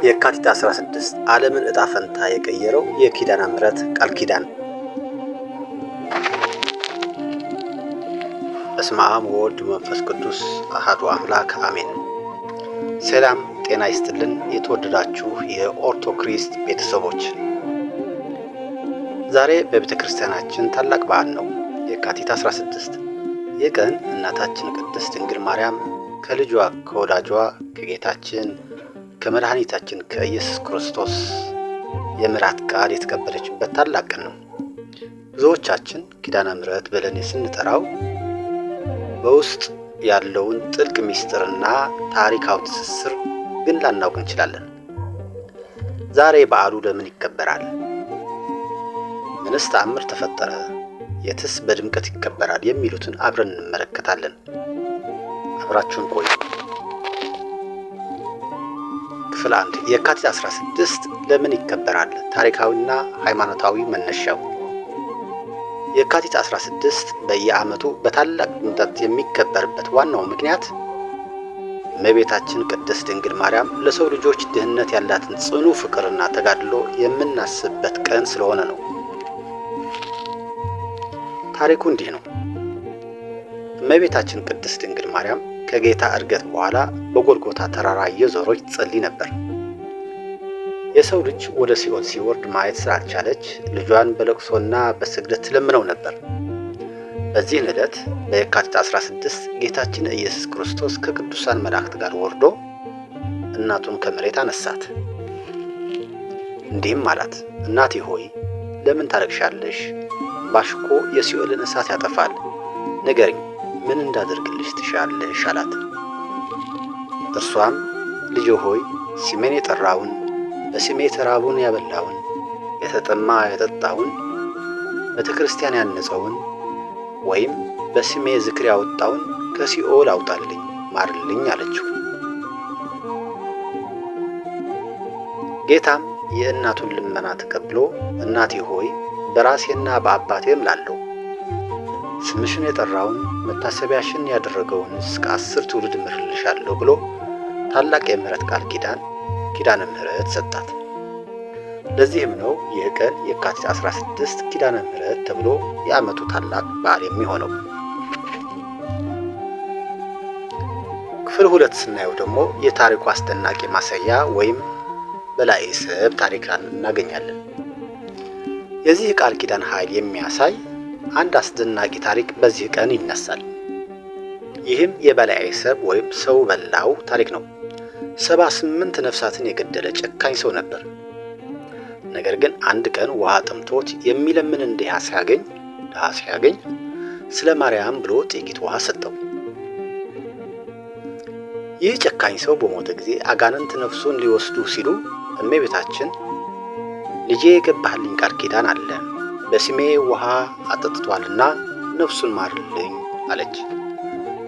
የካቲት 16 ዓለምን ዕጣ ፈንታ የቀየረው የኪዳነ ምሕረት ቃል ኪዳን። በስመ አብ ወወልድ ወመንፈስ ቅዱስ አሐዱ አምላክ አሜን። ሰላም ጤና ይስጥልን። የተወደዳችሁ የኦርቶክሪስት ቤተሰቦች፣ ዛሬ በቤተ ክርስቲያናችን ታላቅ በዓል ነው፣ የካቲት 16። ይህ ቀን እናታችን ቅድስት ድንግል ማርያም ከልጇ ከወዳጇ ከጌታችን ከመድኃኒታችን ከኢየሱስ ክርስቶስ የምሕረት ቃል የተቀበለችበት ታላቅ ቀን ነው። ብዙዎቻችን ኪዳነ ምሕረት ብለን ስንጠራው በውስጥ ያለውን ጥልቅ ምስጢርና ታሪካዊ ትስስር ግን ላናውቅ እንችላለን። ዛሬ በዓሉ ለምን ይከበራል? ምንስ ተአምር ተፈጠረ? የትስ በድምቀት ይከበራል? የሚሉትን አብረን እንመለከታለን። አብራችሁን ቆዩ። ክፍል 1፣ የካቲት 16 ለምን ይከበራል? ታሪካዊና ሃይማኖታዊ መነሻው። የካቲት 16 በየዓመቱ በታላቅ ድምቀት የሚከበርበት ዋናው ምክንያት እመቤታችን ቅድስት ድንግል ማርያም ለሰው ልጆች ድህነት ያላትን ጽኑ ፍቅርና ተጋድሎ የምናስብበት ቀን ስለሆነ ነው። ታሪኩ እንዲህ ነው። እመቤታችን ቅድስት ድንግል ማርያም ከጌታ ዕርገት በኋላ በጎልጎታ ተራራ እየዞረች ትጸልይ ነበር። የሰው ልጅ ወደ ሲኦል ሲወርድ ማየት ስላልቻለች ልጇን በለቅሶና በስግደት ትለምነው ነበር። በዚህን ዕለት በየካቲት 16 ጌታችን ኢየሱስ ክርስቶስ ከቅዱሳን መላእክት ጋር ወርዶ እናቱን ከመሬት አነሳት። እንዲህም አላት፣ እናቴ ሆይ ለምን ታለቅሻለሽ? እምባሽ እኮ የሲኦልን እሳት ያጠፋል። ንገሪኝ፣ ምን እንዳደርግልሽ ትሻለሽ? አላት። እርሷም ልጄ ሆይ ስሜን የጠራውን፣ በስሜ የተራቡን ያበላውን፣ የተጠማ ያጠጣውን፣ ቤተ ክርስቲያን ያነጸውን ወይም በስሜ ዝክር ያወጣውን ከሲኦል አውጣልኝ፣ ማርልኝ አለችው። ጌታም የእናቱን ልመና ተቀብሎ እናቴ ሆይ በራሴና በአባቴ እምላለሁ፣ ስምሽን የጠራውን መታሰቢያሽን ያደረገውን እስከ 10 ትውልድ እምርልሻለሁ ብሎ ታላቅ የምሕረት ቃል ኪዳን ኪዳነ ምሕረት ሰጣት። ለዚህም ነው ይህ ቀን የካቲት 16 ኪዳነ ምሕረት ተብሎ የዓመቱ ታላቅ በዓል የሚሆነው። ክፍል 2 ስናየው ደግሞ የታሪኩ አስደናቂ ማሳያ ወይም በላዔ ሰብ ታሪክ እናገኛለን። የዚህ ቃል ኪዳን ኃይል የሚያሳይ አንድ አስደናቂ ታሪክ በዚህ ቀን ይነሳል። ይህም የበላዔ ሰብ ወይም ሰው በላው ታሪክ ነው። 78 ነፍሳትን የገደለ ጨካኝ ሰው ነበር። ነገር ግን አንድ ቀን ውሃ ጠምቶት የሚለምን ድሃ ሲያገኝ ስለ ማርያም ብሎ ጥቂት ውሃ ሰጠው። ይህ ጨካኝ ሰው በሞተ ጊዜ አጋንንት ነፍሱን ሊወስዱ ሲሉ እመቤታችን ልጄ የገባህልኝ ቃል ኪዳን አለ፣ በስሜ ውሃ አጠጥቷልና ነፍሱን ማርልኝ አለች።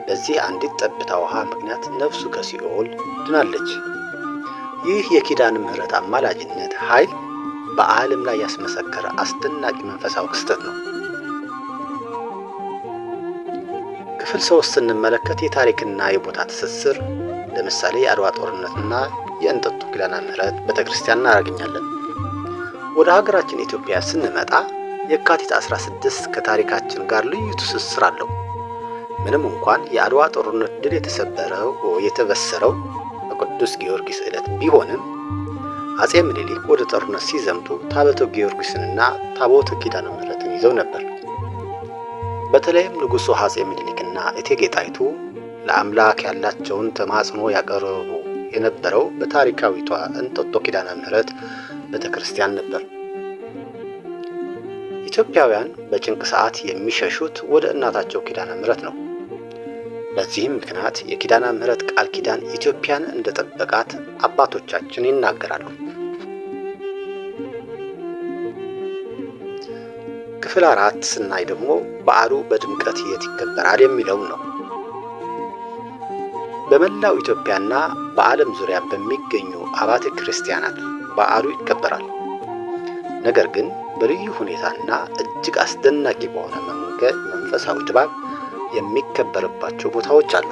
በዚህ አንዲት ጠብታ ውሃ ምክንያት ነፍሱ ከሲኦል ድናለች። ይህ የኪዳነ ምሕረት አማላጅነት ኃይል በዓለም ላይ ያስመሰከረ አስደናቂ መንፈሳዊ ክስተት ነው። ክፍል 3 ስንመለከት የታሪክና የቦታ ትስስር፣ ለምሳሌ የአድዋ ጦርነትና የእንጦጦ ኪዳነ ምሕረት ቤተክርስቲያን እናገኛለን። ወደ ሀገራችን ኢትዮጵያ ስንመጣ የካቲት 16 ከታሪካችን ጋር ልዩ ትስስር አለው። ምንም እንኳን የአድዋ ጦርነት ድል የተበሰረው በቅዱስ ጊዮርጊስ ዕለት ቢሆንም አጼ ምኒልክ ወደ ጦርነት ሲዘምቱ ታቦተ ጊዮርጊስንና ታቦተ ኪዳነ ምሕረትን ይዘው ነበር። በተለይም ንጉሡ አጼ ምኒልክና እቴጌ ጣይቱ ለአምላክ ያላቸውን ተማጽኖ ያቀርቡ የነበረው በታሪካዊቷ እንጦጦ ኪዳነ ምሕረት ቤተክርስቲያን ነበር። ኢትዮጵያውያን በጭንቅ ሰዓት የሚሸሹት ወደ እናታቸው ኪዳነ ምሕረት ነው። በዚህም ምክንያት የኪዳነ ምሕረት ቃል ኪዳን ኢትዮጵያን እንደጠበቃት አባቶቻችን ይናገራሉ። ክፍል 4 ስናይ ደግሞ በዓሉ በድምቀት የት ይከበራል የሚለው ነው። በመላው ኢትዮጵያና በዓለም ዙሪያ በሚገኙ አብያተ ክርስቲያናት በዓሉ ይከበራል። ነገር ግን በልዩ ሁኔታና እጅግ አስደናቂ በሆነ መንገድ መንፈሳዊ ድባብ የሚከበርባቸው ቦታዎች አሉ።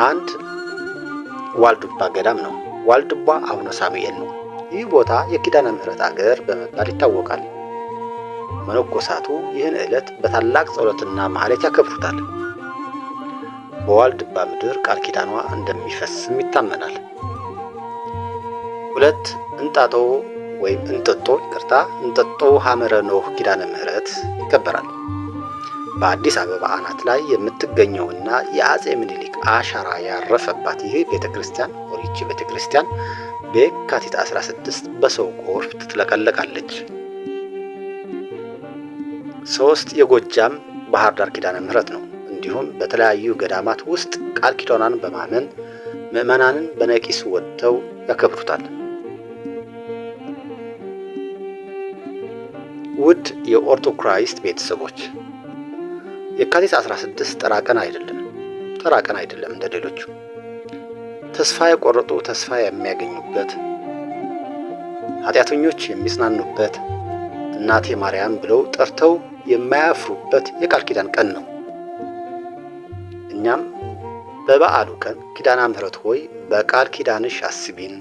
1፣ ዋልድባ ገዳም ነው። ዋልድባ አቡነ ሳሙኤል ነው። ይህ ቦታ የኪዳነ ምሕረት አገር በመባል ይታወቃል። መነኮሳቱ ይህን ዕለት በታላቅ ጸሎትና ማህሌት ያከብሩታል። በዋልድባ ምድር ቃል ኪዳኗ እንደሚፈስም ይታመናል። 2 እንጣጦ ወይም እንጦጦ ይቅርታ፣ እንጦጦ ሐመረ ኖህ ኪዳነ ምሕረት ይከበራል። በአዲስ አበባ አናት ላይ የምትገኘውና የአጼ ምኒልክ አሻራ ያረፈባት ይህ ቤተክርስቲያን ወይቺ ቤተክርስቲያን በየካቲት 16 በሰው ጎርፍ ትጥለቀለቃለች። 3 የጎጃም ባህር ዳር ኪዳነ ምሕረት ነው። እንዲሁም በተለያዩ ገዳማት ውስጥ ቃል ኪዳኗን በማመን ምዕመናንን በነቂስ ወጥተው ያከብሩታል። ውድ የኦርቶክራይስት ቤተሰቦች፣ የካቲት 16 ተራ ቀን አይደለም፣ ተራ ቀን አይደለም እንደሌሎቹ። ተስፋ የቆረጡ ተስፋ የሚያገኙበት፣ ኃጢአተኞች የሚጽናኑበት፣ እናቴ ማርያም ብለው ጠርተው የማያፍሩበት የቃል ኪዳን ቀን ነው። እኛም በበዓሉ ቀን ኪዳነ ምሕረት ሆይ በቃል ኪዳንሽ አስቢን፣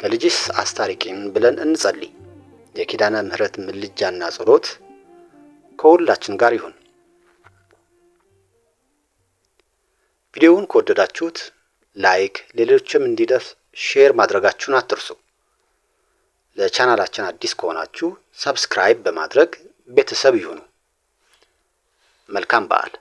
ከልጅሽ አስታርቂን ብለን እንጸልይ። የኪዳነ ምሕረት ምልጃና ጸሎት ከሁላችን ጋር ይሁን። ቪዲዮውን ከወደዳችሁት like፣ ሌሎችም እንዲደርስ share ማድረጋችሁን አትርሱ። ለቻናላችን አዲስ ከሆናችሁ subscribe በማድረግ ቤተሰብ ይሁኑ። መልካም በዓል።